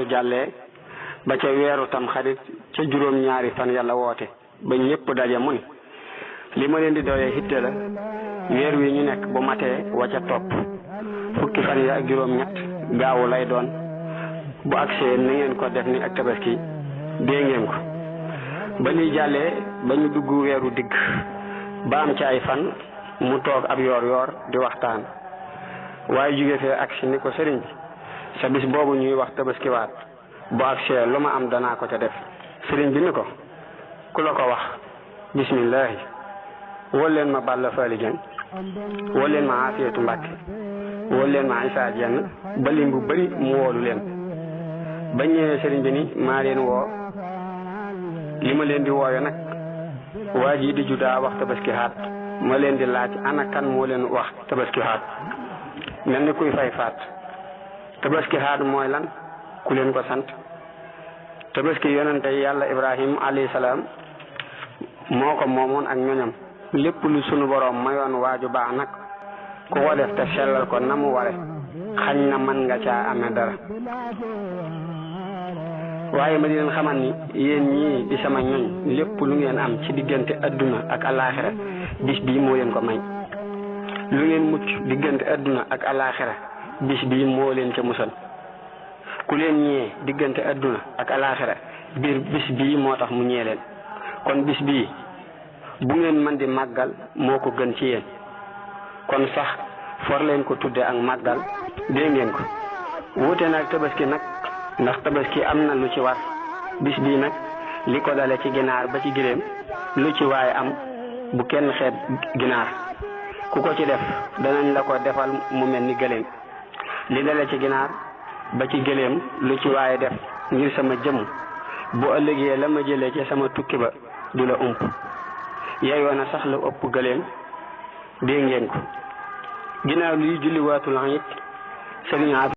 loolu jàllee ba ca weeru tam xarit ca juróom-ñaari fan yàlla woote ba ñépp daje mu ni li ma leen di doyee hitte la weer wi ñu nekk bu matee wa ca topp fukki fan yi ak juróom-ñett gaawu lay doon bu agsee na ngeen ko def ni ak tabaski dee ngeen ko ba liy jàllee ba ñu dugg weeru digg ba am ci ay fan mu toog ab yoor di waxtaan waaye jóge fee agsi ni ko sëriñ bi sa bis boobu ñuy wax tabaskiwaat bu agsee lu ma am danaa ko ca def sëriñ bi ni ko ku la ko wax bismillahi wol leen ma Balla Faali Jeng wol leen ma Afiyatu Mbàkke wol leen ma Isaa Jenn ba lim bu bari mu woolu leen ba ñëwee sëriñ bi ni maa leen woo li ma leen di woowe nag waa ji di judaa wax tabaski xaat ma leen di laaj ana kan moo leen wax tabaski xaat mel ni kuy fay faat tabaski xaat mooy lan ku leen ko sant tabaski yonente yàlla Ibrahim alayhi salaam moo ko moomoon ak ñoñam lépp lu sunu boroom mayoon waaju baax nag ku ko def te sellal ko na mu ware xañ na mën nga caa amee dara waaye ma di leen xamal ni yéen ñii di sama ñoñ lépp lu ngeen am ci diggante adduna ak alaaxira bis bii moo leen ko may lu ngeen mucc diggante adduna ak alaaxira bis bii moo leen ca musal ku leen ñee diggante adduna ak alaaxira biir bis bii moo tax mu ñee leen kon bis bii bu ngeen mën di màggal moo ko gën ci yéen kon sax for leen ko tudde ak màggal dee ngeen ko wuute nag tabaski nag ndax tabaski am na lu ci war bis bii nag li ko dale ci ginaar ba ci giléem lu ci waaye am bu kenn xeeb ginaar ku ko ci def danañ la ko defal mu mel ni gëléem li dale ci ginaar ba ci gëléem lu ci waaye def ngir sama jëmm bu ëllëgee la ma jëlee ci sama tukki ba du la ump yeyoo na sax la ëpp gëléem dégg ngeen ko ginnaaw luy julli waatul it sëriñ